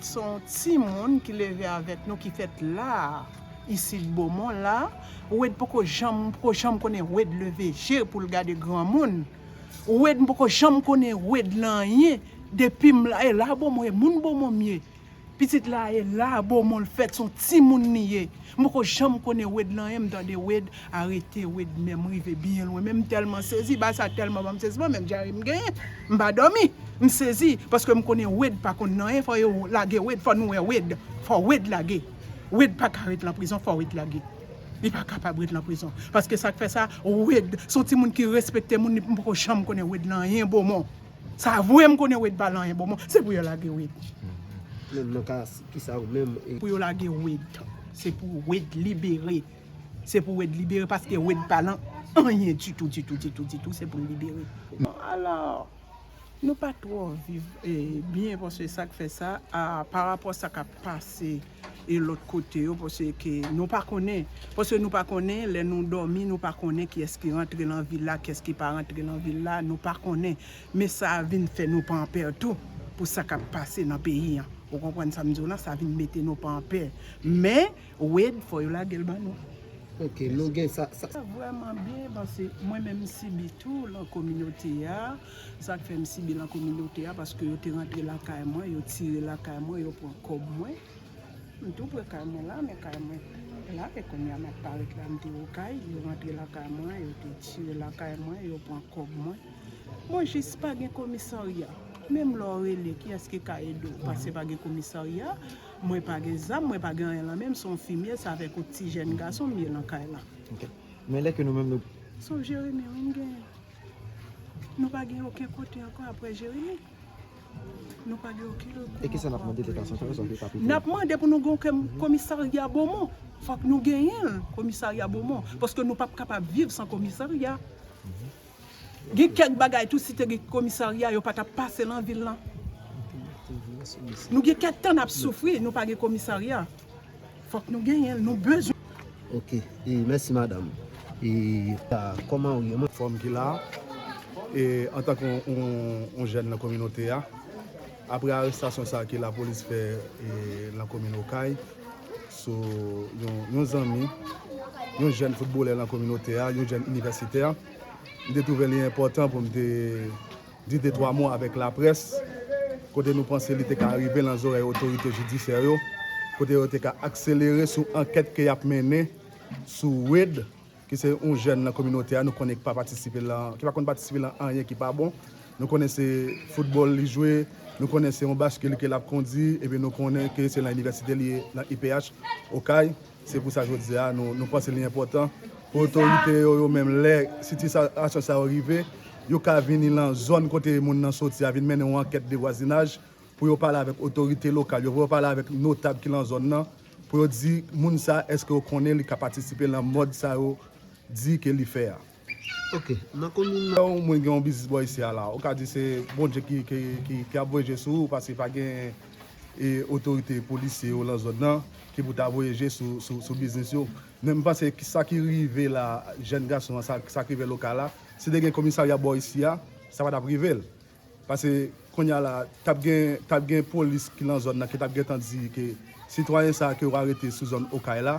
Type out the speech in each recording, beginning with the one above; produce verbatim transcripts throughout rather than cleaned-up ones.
Se yon timoun ki leve avèk nou, ki fèt la a, isit Bomon la. Wade poko janm, m poko janm konnen Wade leve je pou l gade granmoun. Wade, m poko janm konnen Wade nan anyen. Depi m la, e la Bomon, e moun Bomon m ye. Pitit la, e la Bomon l fèt, se yon timoun li ye. M poko janm konnen Wade nan anyen, m tande Wade arete, Wade menm rive byen lwen. Men m tèlman sezi, bagay sa tèlman ban m sezi, mwen menm dyare m genyen. M pa dòmi. M sezi, paske m konnen Wade pa konn nan anyen, fò yo lage Wade, fò nou wè Wade. Fò Wade lage. Wade pa ka ret lan prizon, fò Wade lage. Li pa kapab ret lan prizon. Paske sa k fè sa, Wade, se yon timoun ki respekte moun, li, m poko janm konnen Wade nan anyen Bomon. Sa vre m konnen Wade pa lan anyen Bomon, se pou yo lage Wade. Menm nan ka, kisa ou menm e Pou yo lage Wade. Se pou Wade libere. Se pou Wade libere paske Wade pa lan anyen ditou, ditou, ditou, ditou. Se pou l libere. Bon, alò, nou pa twò viv eh, byen paske sa k fè sa, a, pa rapò sa k ap pase e lòt kote yo, paske nou pa konnen. Paske nou pa konnen, lè nou dòmi, nou pa konnen kiyès ki rantre lan vil la, kiyès ki pa rantre lan vil la, nou pa konnen. Men sa vin fè nou pran pè tou pou sa k ap pase nan peyi an. Ou konprann sa m di w lan, sa vin mete nou pran pè. Men, Wade, fò yo lage l ban nou. Ok, nou gen sa, sa. Sa vrèman byen, paske mwen menm m sibi tou lan kominote a. Sa k fè m sibi lan kominote a, paske yo te rantre lakay mwen, yo tire lakay mwen, yo pran kòb mwen. M tou pre kay mwen la, men kay mwen la, e kounye a m ap parèt la, m te Okay, yo rantre lakay mwen, yo te tire lakay mwen, yo pran kòb mwen. Mwen jis pa gen komisarya. Menm lè w rele, kiyès ki ka ede w? Paske pa gen komisarya, mwen pa gen zam, mwen pa gen anyen lan men m, se yon fimye, se avèk yon ti jèn gason m ye lan kay la. Ok. Men lè ke nou menm nou. Se yon Jeremi wi m genyen. Nou pa gen okenn kote ankò apre Jeremi. Nou pa gen okenn lòt. E kisa n ap mande de fason fè sa ki kapite? N ap mande pou nou gen yon komisarya Bomon. Fòk nou genyen l, komisarya Bomon. Paske nou p ap kapab viv san komisarya. Gen kèk bagay tou, si te gen komisarya, yo pa t ap pase lan vil lan. Nou gen kèk tan n ap soufri, nou pa gen komisarya. Fòk nou genyen l, nou bezwen. Ok, e mèsi madanm. E ta, kòman ou ye? Mwen Fanm ki la, e antanke yon, yon, yon jèn nan kominote a, apre arestasyon sa ke lapolis fè e, lan komin Okay, sou yon, yon zanmi, yon jèn foutbolè lan kominote a, yon jèn inivèsitè, m te twouve li enpòtan pou m te di de twa mo avèk laprès, kote nou panse li te ka rive lan zòrèy otorite jidisyè yo, kote yo te ka akselere sou ankèt ke y ap mennen sou Wade, ki se yon jèn nan kominote a, nou konnen ki pa patisipe lan, ki pa konn patisipe lan anyen ki pa bon. Nou konnen se foutbòl li jwe, nou konnen se yon baskil ke l ap kondi, epi nou konnen ke se lan inivèsite li ye, lan I P H, Okay. Se pou sa jodi a, nou, nou panse li enpòtan pou otorite yo, yo menm lè sitiyasyon sa yo rive, yo ka vini lan zòn kote moun nan soti a, vin mennen yon ankèt de vwazinaj, pou yo pale avèk otorite lokal yo, pou yo pale avèk notab ki lan zòn nan, pou yo di moun sa, èske yo konnen li ka patisipe lan mòd sa yo di ke li fè a. Ok, nan komin nan. Lè yon moun gen yon biznis bò isi a la, ou ka di se Bondye ki, ki, ki, ki ap voye je sou ou, paske pa gen e, otorite polisye yo lan zòn nan ki pou ta voye je sou, sou, sou biznis yo. Men m panse ki sa ki rive la, jèn gason an, sa, sa ki rive lokal la, si te gen komisarya bò isi a, sa pa t ap rive l. Paske kounye a la, t ap gen, t ap gen polis ki lan zòn nan ki t ap gentan di ke sitwayen sa ke yo arete sou zòn Okay la,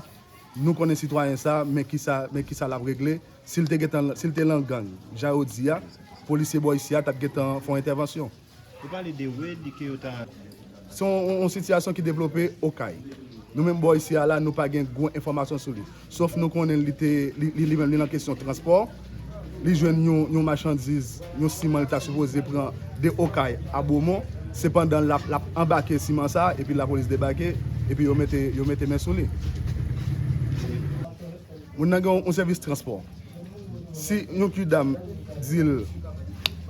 nou konnen sitwayen sa, men kisa, men kisa l ap regle, si l te gentan, si l te lan gang, jan yo di a, polisye bò isi a t ap gentan fè yon entèvansyon. Ou pale de Wade ke yo ta. Se yon, yon sitiyasyon ki devlope Okay. Nou menm bò isi a la, nou pa gen gwo enfòmasyon sou li. Sof nou konnen li te, li, li, li menm li nan kesyon transpò. Li jwenn yon, yon machandiz, yon siman li ta sipoze pran de Okay a Bomon. Sepandan l ap, l ap anbake siman sa, epi lapolis debake, epi yo mete, yo mete men sou li. Moun nan gen yon, yon sèvis transpò. Si yon kidam di l,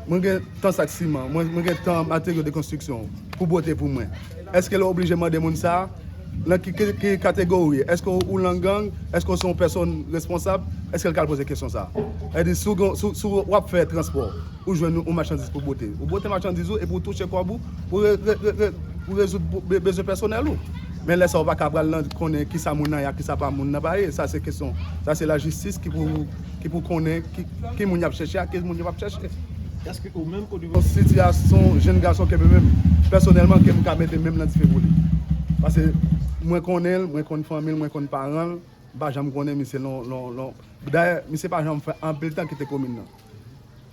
mwen gen tan sak siman, mwen, mwen gen tan materyo de konstriksyon pou bwote pou mwen, èske l oblije mande moun sa a? Lan ki, ki, ki kategori? Èske w, ou lan gang? Èske w se yon pèsòn responsab? Èske l ka al poze kesyon sa a? Sètadi, si w gen, si, si w ap fè transpò, ou jwenn yon machandiz pou bwote. Ou bwote machandiz ou epi w touche kòb ou pou re, re, re, re, pou rezoud be, bezwen pèsonèl ou. Men lè sa a, ou pa ka pral nan konnen kisa moun nan ye ak kisa pa moun nan pa ye. Sa se kesyon, sa se lajistis ki pou, ki pou konnen ki, ki moun y ap chèche ak ki moun yo p ap chèche. Èske ou menm ou di yon sitiyasyon jèn gason ke mwen menm, pèsonèlman, ke m ka mete men m nan dife pou li? Paske mwen konnen l, mwen konn fanmi l, mwen konn paran l, m pa janm konnen misye lon, lon, lon. Dayè, misye pa janm fè anpil tan kite komin nan.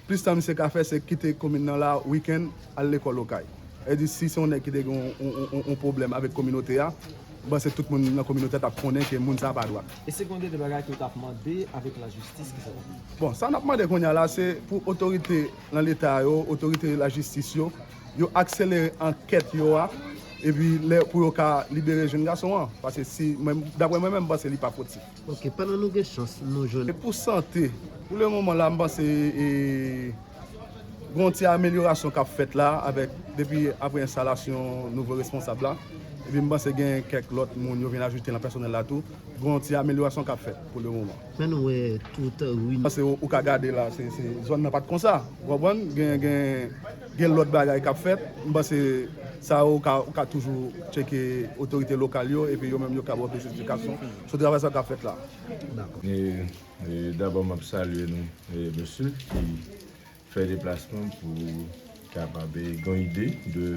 Plis tan misye ka fè, se kite komin nan la, wikenn, al lekòl Okay. E di, si se yon nèg ki te gen yon, yon, yon, yon pwoblèm avèk kominote a, m panse tout moun nan kominote a t ap konnen ke moun sa a pa dwat. E si gen de bagay ke w t ap mande avèk lajistis, ki sa t ap? Bon, sa n ap mande kounye a la, se pou otorite nan Leta yo, otorite lajistis yo, yo akselere ankèt yo a, epi lè, pou yo ka libere jèn gason an. Paske si, mwen, daprè mwen menm, m panse li pa fotif. Ok, pandan nou gen chans, nou jwenn. E pou sante, pou le moman la, m panse, e, gen yon ti amelyorasyon k ap fèt la, avèk, depi apre enstalasyon nouvo responsab la. Epi m panse gen kèk lòt moun yo vin ajoute nan pèsonèl la tou. Gen yon ti amelyorasyon k ap fèt pou le moman. Men nou wè tout rin. Paske ou, ou ka gade la, se, se, zòn nan pa t konsa. Ou konprann? Gen, gen, gen lòt bagay k ap fèt. M panse sa ou ka, ou ka toujou tcheke otorite lokal yo, epi yo menm yo ka ba w plis esplikasyon sou travay sa k ap fèt la. Dakò. E, e, dabò, m ap salye nou, e, mesye, ki fè deplasman pou kapab gen yon ide de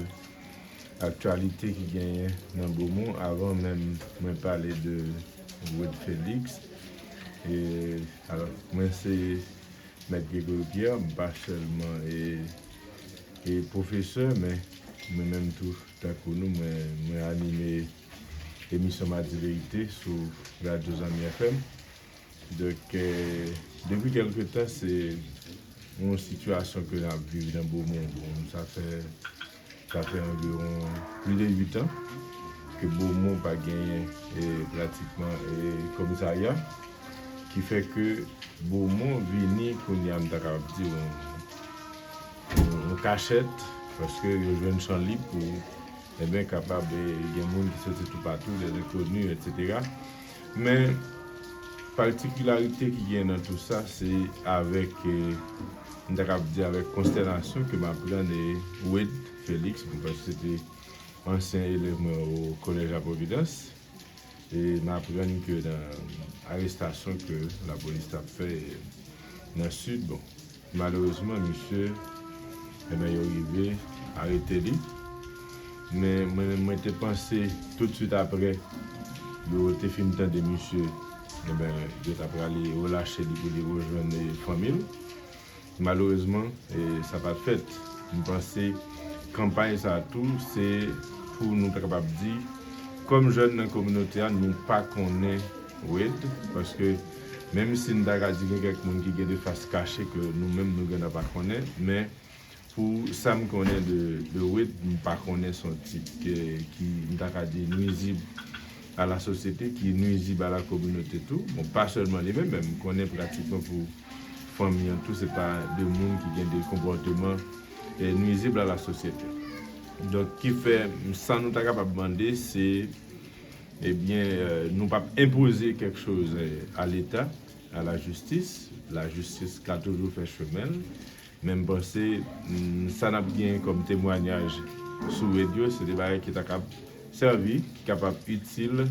aktyalite ki genyen nan Beaumont avan menm mwen pale de Wade Félix. E, alò, mwen se Mèt Gregory Pierre, m pa sèlman e, e pwofesè, men mwen menm tou, tankou nou, mwen, mwen anime emisyon Madi Verite sou Radyo Zanmi F M. Donk, e, depi kèlke tan, se yon sitiyasyon ke n ap viv nan Beaumont. Bon, sa fè, sa fè anviwon plis de uit an ke Beaumont pa genyen, e, pratikman, e, komisarya, ki fè ke Beaumont vini kounye a, m ta kapab di, yon, yon, yon kachèt, paske yo jwenn chan lib pou, ebyen, kapab, e, gen moun ki soti toupatou, des inconnus, et cetera. Men, patikilarite ki gen nan tou sa, se avèk, e, m ta kab di avèk konstènasyon ke m aprann, e, Wade Félix, mwen panse se te ansyen elèv mwen o Collège La Providence, e m aprann ke nan arestasyon ke lapolis t ap fè, e, nan Sid, bon, malerezman, misye, ebyen, yo rive arete li. Men mwen menm, mwen te panse toutswit apre yo te fin tande misye, ebyen, yo ta prale relache li pou li rejwenn, e, fanmi l. Malerezman, e, sa pa t fèt. M panse kanpay sa a tou, se pou nou ta kapab di, kòm jèn nan kominote a, nou pa konnen Wade, paske menm si n ta ka di gen kèk moun ki gen de fas kache ke nou menm nou gentan pa konnen, men pou sa m konnen de, de Wade, m pa konnen se yon tip ke, ki, m ta ka di, nwizib a la sosyete, ki nwizib a la kominote tou. Bon, pa sèlman li menm, men m konnen pratikman pou fanmi an tou, se pa de moun ki gen de konpòteman, e, nwizib a la sosyete. Donk, ki fè, sa nou ta kapab mande, se, ebyen, e, nou p ap enpoze kèk choz, e, a Leta, a la jistis. Lajistis ka toujou fè chemen l. Men m panse, mm, sa n ap gen kòm temwayaj sou Wade yo, se de bagay ki ta kab sèvi, ki kapab itil,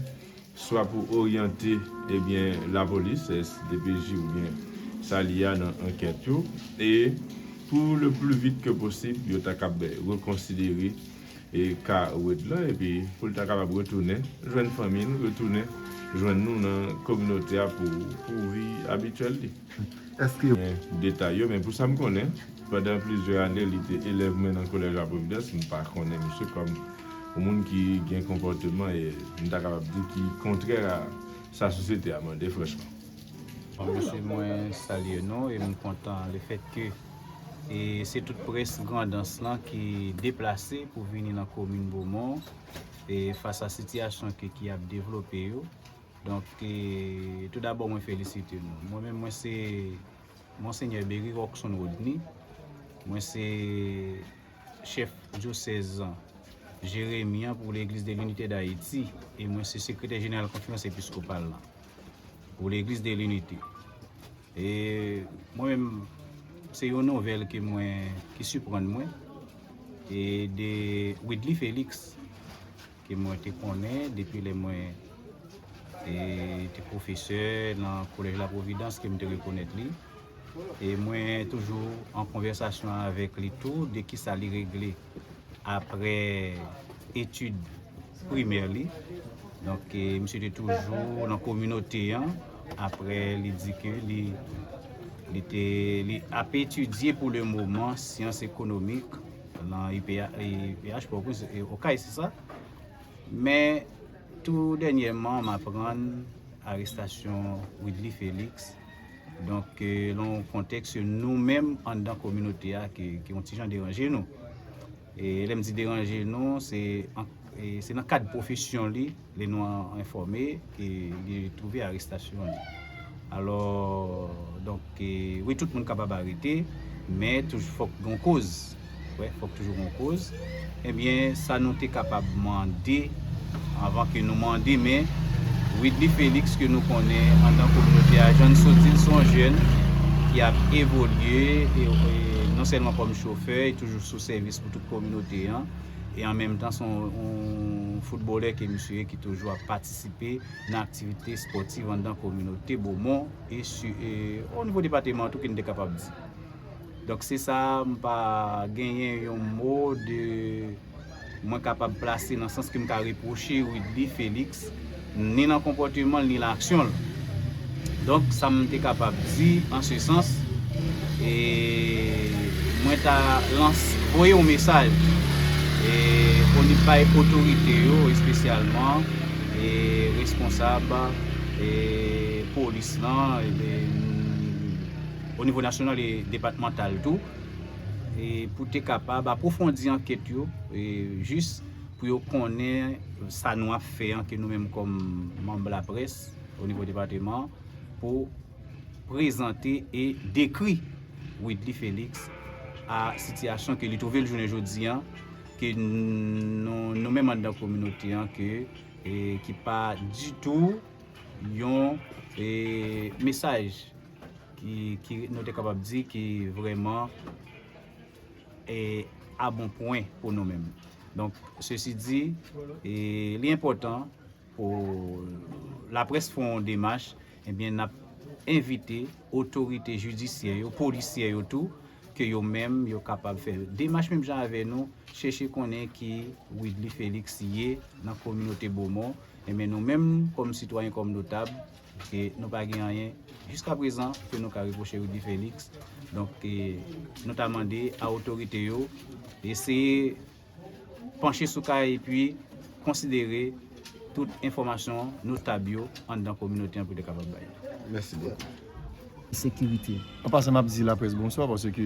swa pou oryante, ebyen, lapolis, S D P J oubyen sa li a nan ankèt yo, e pou le pli vit ke posib, yo ta kab rekonsidere e ka Wade lan, epi pou l ta kapab retounen jwenn fanmi l, retounen jwenn nou nan kominote a pou, pou vi abityèl li. Èske men detay yo, men pou sa m konnen, pandan plizyè ane, li te elèv mwen nan Collège La Providence, m pa konnen misye kòm yon moun ki gen konpòteman, e m ta kapab di, ki kontrè a sa sosyete a mande, franchman. Mesye, mwen salye nou e m kontan lefètke e se tout près Grandans lan ki deplase pou vini nan komin Beaumont e fas a sitiyasyon ke, ki ap devlope yo. Donk, e, toudabò, mwen felisite nou. Mwen menm, mwen se Monsenyè Berry Rockson Rodney. Mwen se chèf dyosèz Jeremi an pou Legliz de Linite d Ayiti e mwen se sekretè jeneral konferans episkopal lan pou Legliz de Linite. E mwen menm, se yon nouvèl ke mwen, ki siprann mwen, e de Widly Félix, ke mwen te konnen depi lè mwen, e, te pwofesè nan Kolèj La Providence, ke m te rekonèt li. E mwen toujou an konvèsasyon avèk li tou de kisa li regle aprè etid primè li. Donk, e, misye te toujou nan kominote an. Aprè, li di ke li, li te, li ap etidye pou le moman syans ekonomik nan I P H, I P H Pòtoprens, e, Okay, se sa? Men, tou dènyèman, m aprann arestasyon Widly Félix. Donk, e, nan yon kontèks ke nou menm anndan kominote a, ke, ke yon ti jan deranje nou. E lè m di deranje nou, se an, e, se nan kad pwofesyon li, lè nou an, enfòme, ke li twouve arestasyon li. Alò, donk, e, wi, tout moun kapab arete, men toujou fòk gen yon koz. Wè, fòk toujou gen yon koz. Ebyen, sa nou te kapab mande, anvan ke nou mande, men Widly Félix, ke nou konnen anndan kominote a, jan n sot di l, se yon jèn ki ap evolye, e, e, non sèlman kòm chofè, e toujou sou sèvis pou tout kominote an, e an menm tan, se yon, yon foutbolè ke misye ye ki toujou ap patisipe nan aktivite espòtiv anndan kominote Bomon e si, e o nivo depatman tou, ke n te kapab di. Donk, se sa, m pa genyen yon mo de mwen kapab plase nan sans ke m ka repwoche Widly Félix, ni nan konpòteman l, ni nan aksyon l. Donk, sa m te kapab di an se sans, e mwen ta lans, voye yon mesaj, e o ni-, bay otorite yo, espesyalman, e responsab, e polis lan, e, o nivo nasyonal e depatmantal tou, e pou te kapab apwofondi ankèt yo, e jis pou yo konnen sa nou ap fè an, ke nou menm kòm manm laprès o nivo depatman, pou prezante e dekri Widly Félix a sitiyasyon ke li twouve l jounen jodi an, ke n-, nou, nou menm anndan kominote an, ke, e, ki pa ditou yon, e, mesaj ki, ki nou te kapab di ki vrèman, e, a bon pwen pou nou menm. Donk, sesi di, e, li enpòtan pou laprès fè yon demach, ebyen, n ap envite otorite jidisyè yo, polisyè yo tou, ke yo menm, yo kapab fè demach menm jan avè nou, chèche konnen ki Widly Félix ye nan kominote Bomon. Ebyen, nou menm, kòm sitwayen, kòm notab, e nou pa gen anyen, jiskaprezan, ke nou ka repwoche Widly Félix. Donk, e, nou ta mande a otorite yo eseye panche sou kay epi konsidere tout enfòmasyon notab yo anndan kominote an pou te kapab bay. Mèsi bokou. Sekirite. An pasan, m ap di laprès bonswa, paske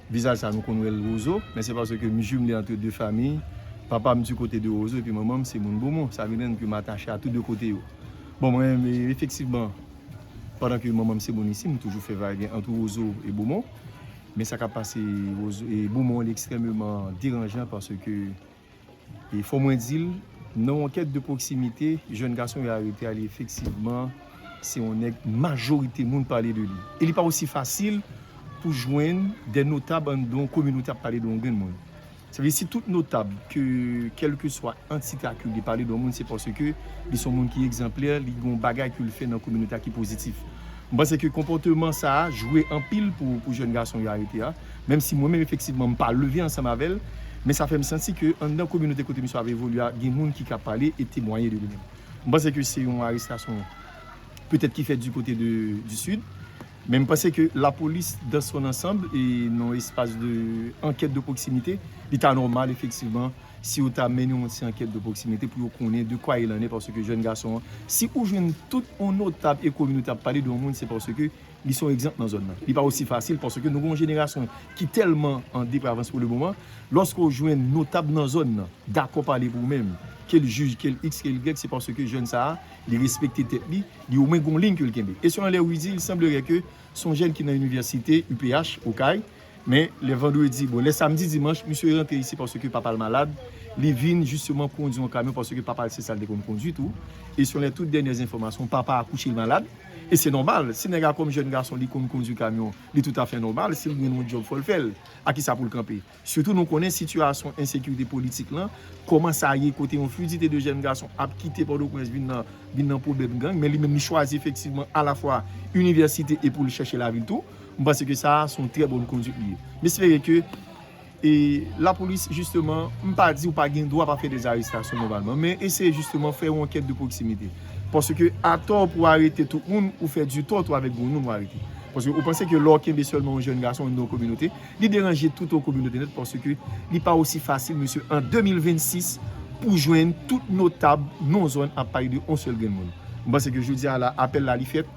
vizaj sa nou konn wè l Wozo, men se paske m jimele antre de fanmi. Papa m di kote de Wozo, epi manman m se moun Bomon. Sa vin rann ke m atache a tou de kote yo. Bon, mwen, e, efektivman, pandan ke manman m se moun isi, m toujou fè vayevyen ant Wozo e Bomon. Men sa k ap pase Wozo e Bomon, li ekstrèmeman deranjan paske, e fò mwen di l, nan yon ankèt de pwoksimite, jèn gason yo arete a, li efektivman, se yon nèg majorite moun pale de li. E li pa osi fasil pou jwenn de notab anndan yon kominote ap pale de yon grenn moun. Sa vle di, si tout notab, ke, kèlkeswa antite ak yo, li pale de yon moun, se paske li se yon moun ki egzanplè, li gen yon bagay ke l fè nan kominote a ki pozitif. M panse ke konpòteman sa a jwe anpil pou, pou jèn gason yo arete a, menm si mwen menm, efektivman, m pa leve ansanm avè l, men sa fè m santi ke anndan kominote kote misye ap evolye a, gen moun ki ka pale e temwaye de li menm. M panse ke se yon arestasyon petèt ki fèt di kote de, di Sid, men m panse ke lapolis, dans son ensemble, e nan espas de ankèt de pwoksimite, li ta nòmal, efektivman, si yo ta mennen yon ti ankèt de pwoksimite pou yo konnen de quoi il en est, paske jèn gason an, si ou jwenn tout yon notab e kominote ap pale de yon moun, se paske li se yon egzanp nan zòn nan. Li pa osi fasil, paske nou gen yon jenerasyon ki tèlman an depravans pou le moman, lòske w jwenn notab nan zòn nan dakò pale pou ou menm, ke l jij, ke l iks, ke l igrèk, se paske jèn sa a, li respekte tèt li, li omwen gen yon liy ke l kenbe. E selon lè Rudy, il semblerait que se yon jèn ki nan inivèsite U P H, Okay, men lè vandredi, bon, lè samdi, dimanch, misye rantre isi paske papa l malad, li vin jisteman kondui yon kamyon paske papa l se sa l te konn kondui tou. E selon lè tout dènyè enfòmasyon, papa a kouche l malad. E se nòmal, si nèg la kòm jèn gason, li konn kondui kamyon, li toutafè nòmal, si l jwenn yon djòb, fò l fè l. A kisa pou l kanpe? Sitou nou konnen sitiyasyon ensekirite politik lan, kòman sa ye kote yon fidite de jèn gason ap kite Pòtoprens vin nan, vin nan pwoblèm gang, men li menm li chwazi efektivman alafwa inivèsite e pou l chèche lavi l tou. M panse ke sa a se yon trè bòn kondwit li ye. M espere ke e lapolis, jisteman, m pa di w pa gen dwa pa fè dèzarestasyon nòmalman, men eseye jisteman fè yon ankèt de pwoksimite. Paske atò pou arete tout moun, ou fè di tò tou avèk grenn moun ou arete. Paske ou panse ke lè w kenbe sèlman yon jèn gason anndan yon kominote, li deranje tout yon kominote nèt, paske li pa osi fasil, mesye, an de mil vennsis, pou jwenn tout notab nan yon zòn ap pale de yon sèl grenn moun. M panse ke jodi a la, apèl la li fèt,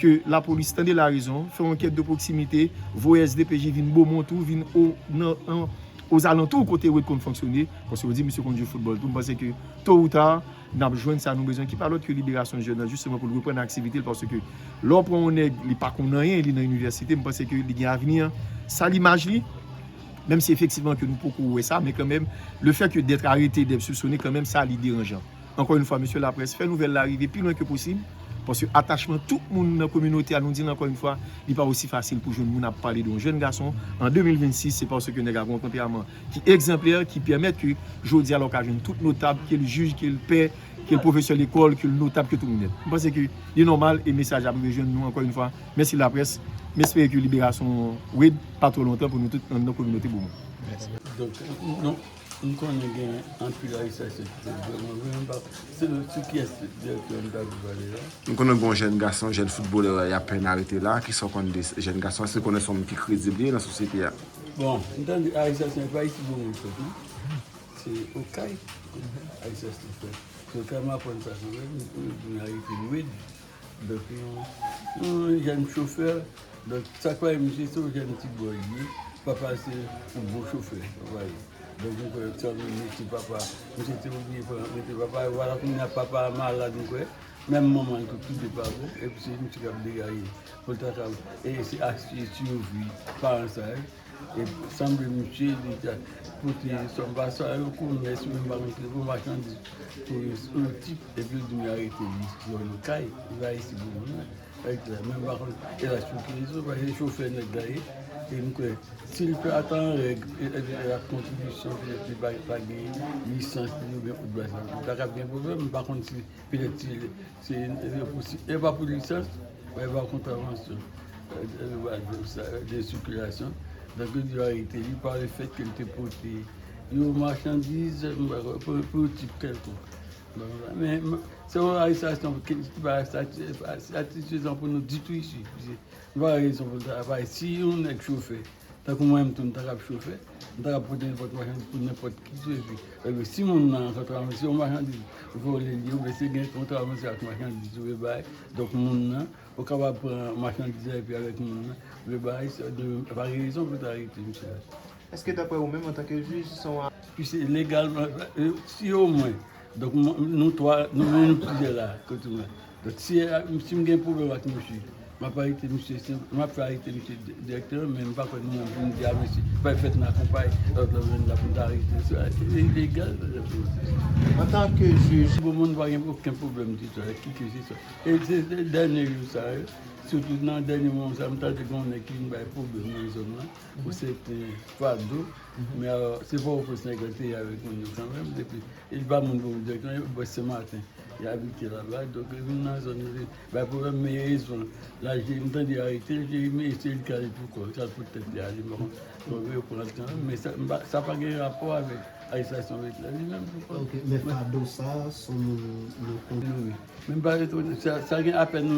ke lapolis tande larezon, fè yon ankèt de pwoksimite, voye S D P J vin Bomon tou, vin o, nan, an, ozalantou kote Wade konn fonksyone, paske yo di misye konn jwe foutbòl tou. M panse ke to ou ta, n ap jwenn sa nou bezwen, ki pa lòt ke liberasyon jèn nan, jisteman pou l reprann aktivite l, paske lè w pran yon nèg, li pa konn anyen, li nan inivèsite, m panse ke li gen avni an. Sa limaj li, menm si efektivman ke nou poko wè sa, men kanmenm, le fè ke d'être arete, d'être soupsone, kanmenm sa li deranjan. Ankò yon fwa, mesye laprès, fè nouvèl la rive pi lwen ke posib, paske atachman tout moun nan kominote a, nou di l ankò yon fwa, li pa osi fasil pou jwenn moun ap pale de yon jèn gason an de mil vennsis, se paske nèg la gen yon tanperaman ki egzanplè, ki pèmèt ke jodi a la w ka jwenn tout notab, ke l jij, ke l pè, ke l pwofesè lekòl, ke l notab, ke tout moun nèt. M panse ke li nòmal e mesaj la ap rive jwenn nou ankò yon fwa. Mèsi laprès, m espere ke liberasyon Wade pa twò lontan pou nou tout anndan kominote Bomon. Donk, non, M konnen gen anpil arestasyon ki fèt vrèman vre, men m pa, se, sou kiyès direktè m ta vle pale la? M konnen gen yon jèn gason, jèn foutbolè y apèn arete la, kisa w konn de jèn gason an? Èske w konnen se yon moun ki kredib li ye nan sosyete a? Bon, m tande arestasyon pa isi Bomon fèt non. Se Okay arestasyon fèt. Se Okay m aprann sa, se vre, m, m arete Wade. Donk yon, yon jèn chofè. Donk sa k pa misye se yon jèn ti bòy li ye. Papa se yon bon chofè, papa ye. Donk m kwè sa vle di se papa, misye te oblije pran mete papa, vwala kounye a papa a malad m kwè. Menm manman l tou, tou de pa bon, epi se misye k ap degaje pou l ta ka, e se asire sivi paran sa yo. E sanble misye li ta pote sòm pa sa yo, komès, men m pa konn ki pou machandiz pou yon tip, epi yo di m yo arete li, yo Okay, li pa isi pou moun nan. Èk la, men m pa konn, e la sou ki rezon, paske chofè nèg la ye, e m kwè, si l fè ata an règ, e, e, e la kontribisyon, petèt li pa, pa gen lisans li, oubyen out bagay sa, li ta ka gen pwoblèm, m pa konn si, petèt si, se, e, pou, si, e pa pou lisans, men e pa kontravansyon, e, e, de sikilasyon. Donk, yo di yo arete li pa le fèt ke l te pote yon machandiz, m pa kwè, pou, pou yon tip kèlkonk. Bon, men, men, se yon arestasyon ki, ki pa sati-, satisfezan pou nou ditou isi. Paske nou pa gen rezon pou nou ta pale. Si yon nèg chofè, tankou mwen menm tou, m ta kab chofè, m ta kab pote nenpòt machandiz pou nenpòt ki sou epi. Ebyen, si moun nan an kontravansyon, si yon machandiz vòlè li, oubyen si gen kontravansyon ak machandiz ou vle bay, donk moun nan, ou kapab pran machandiz la epi avèk moun nan, ou vle bay, se, de, pa gen rezon pou ta arete misye a. Èske daprè ou menm, antanke jij, se yon Puiske legalman, e, si omwen, donk, m-, nou twa, nou menm nou plizyè la, kote mwen. Donk, si, si m gen pwoblèm ak misye, m ap arete misye, si m ap fè arete misye di-, dirèkteman, men m pa kwè nou menm pou n di a mesye, fè fèt nan konpay, lòt la menm la pou n ta arete. Se ilegal. Antanke jij. Bon, moun pa gen okenn pwoblèm ditou avèk ki ke se swa. E se, se dènye jou sa yo, sitou nan dènye moman sa, m tande gen yon nèg ki vin bay pwoblèm nan zòn nan, pou sèten fado, men alò, se Pòtoprens nèg la te ye avèk moun yo kanmenm, depi, e li pa moun Bomon dirèkteman, bon, se maten, li abite laba, donk, li vin nan zòn nan, li bay pwoblèm, men rezon, la, je, m tande yo arete l, je, men se li k ale pou kò l, k al pou tèt li ale, m pa konn, bon, yo pran l kanmenm, men sa, m pa, sa pa gen rapò avèk arestasyon Wade la, li menm pou kò l. Ok, men fado sa, se yon moun nou konnen. Wi. Men m pa retounen, sa, sa gen apèn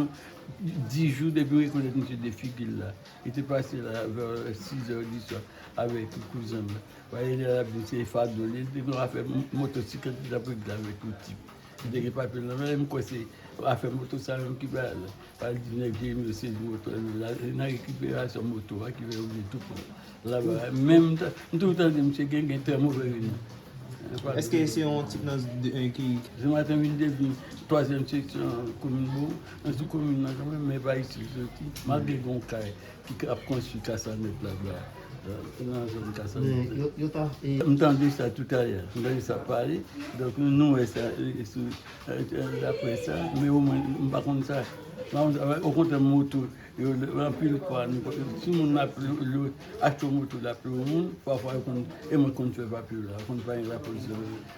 dis jou depi m rekonèt misye de figi l la. Li te pase la vè sizè di swa avèk kouzen m. Paske lè l ap di se fado li, li te gen yon afè motosiklèt li t ap regle avèk yon tip. Li te gen papye l nan men l, m kwè se afè moto sa menm ki bay la. Paske l di nèg Jeremi yo sezi moto l la, nan rekiperasyon moto a ki fè yo oblije tou pran laba. Men m ta-, m toujou tande misye gen, gen trè move rimè. Èske se yon tip nan de, eh, ki... Jan Maten vin devni twazyèm seksyon komin Bomon, nan sou komin nan kanmenm, men pa isi l soti. Malgre gen yon kay ki ap konstwi Kasanèt laba. Nan zòn Kasann. Men yo, yo ta, e, M tande sa toutalè. M tande sa pale. Donk, nou wè sa, e, sou, e, e, laprès sa. Men omwen, m pa konn sa. M pa konn sa. Okontrè, moto, yo, anpil fwa, nou, si moun ap lwe, achte moto, l ap lwe moun, pafwa, yo konn, e mwen konn fè papye la. Konn pa gen lapolis,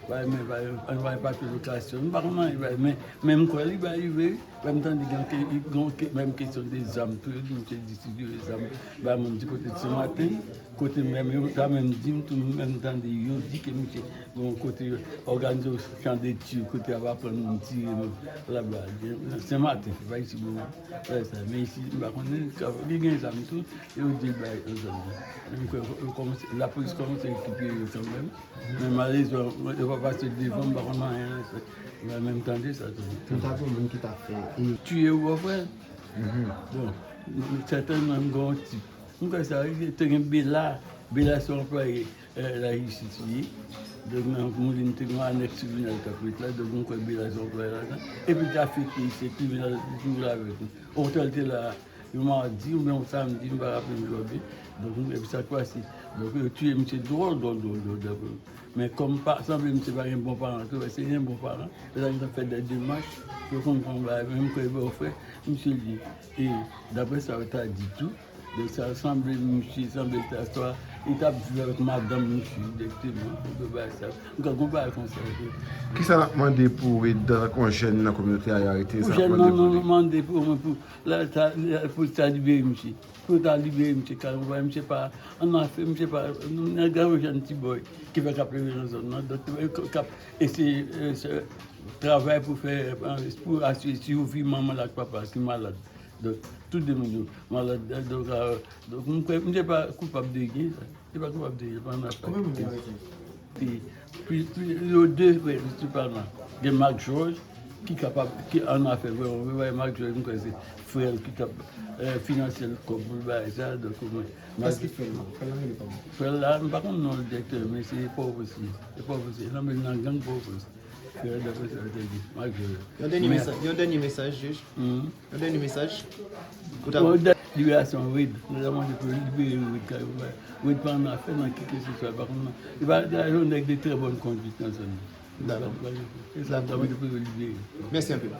pa, men, pa, pa, pa, papye lokasyon. M pa konn anyen, men, men m kwè li va rive. Lè m tande gen ke, gen ke, menm kesyon de zam tou, yo di misye distribye zam ba moun di kote Senmaten, kote menm yo ta menm di m tou, menm tande yo di ke misye gen yon kote yo òganize yon chan de tir, kote y ap aprann moun tire laba, Senmaten, se pa isi bò, wè sa, men isi, m pa konnen, li gen zam tou, yo di l bay zam nan. Menm ke yo kòmanse, lapolis kòmanse rekipere yo kanmenm, men malerezman, yo pa pase devan, m pa konn anyen nan sa. Mwen menm tande sa tou. Nou ta gen moun ki ta fè, e, tiye ou frè. Bon, sètènman, m gen yon tip. M kwè sa, te gen Bela. Bela se yon anplwaye, e, lajistis li ye. Donk, nan moun li te gen yon anèks tribinal k ap ret la. Donk, m kwè Bela se yon anplwaye ladan. Epi ta fete, se tribinal li toujou la avèk nou. Otan l te la, yon madi oubyen yon samdi, m pa raple m jodi. Donk, epi sa k pase. Donk, yo tiye misye dwòl, dwòl, dwòl, dwòl, dwòl. Men kòm pa, sanble misye pa gen bon paran tou, paske gen bon paran, yo ta gentan fè dè demach, yo konn fè yon bagay, men m kwè bò frè, misye li, e, daprè sa yo ta di tou, donk sa sanble misye, sanble ta swa, li t ap viv avèk madanm misye, direkteman, yon bagay sa, m kwè gon bagay konsa tou. Kisa n ap mande pou Wade, tankou yon jèn nan kominote a, y arete sa, ap mande pou li? Jèn nan, nou mande pou, omwen pou, la, ta, pou ta libere misye. Pou yo ta libere misye Kayon, paske misye pa annafè, misye pa, nèg la yon jèn ti bòy ki fèk ap leve nan zòn nan, donk k ap eseye, e, travay pou fè, e, pou asire sivi manman l ak papa ki malad. Donk, tout de moun yo malad. Donk, a, donk, m kwè misye pa koupab de ryen, sa. Misye pa koupab de ryen, pa annafè. Konbyen moun yo arete? Te, pli, pli, yo de frè prensipalman. Gen Marc Georges, ki kapab, ki annafè vrèman, vrèman, Marc Georges, m kwè se frè l ki t ap, e, finanse l kòb pou l bay sa, donk, mwen. Kiyès ki frè l la? Frè l la rele kòman? Frè l la, m pa konn non l direktè, men se Pòtoprens li. Se Pòtoprens li. Nan, men nan gang Pòtoprens. Frè l, daprè sa yo te di, Marc Georges. Yon dènye mesaj, yon dènye mesaj, jij. Yon dènye mesaj. Pou ta... Yon dènye liberasyon Wade. Nou ta mande pou yo libere Wade, Wade pa annafè nan ki ke se swa, pa konn nan. Li pa, li pa yon nèg de trè bòn konduit nan zòn nan. Dakò. E sa, nou ta mande pou yo libere. Mèsi anpil.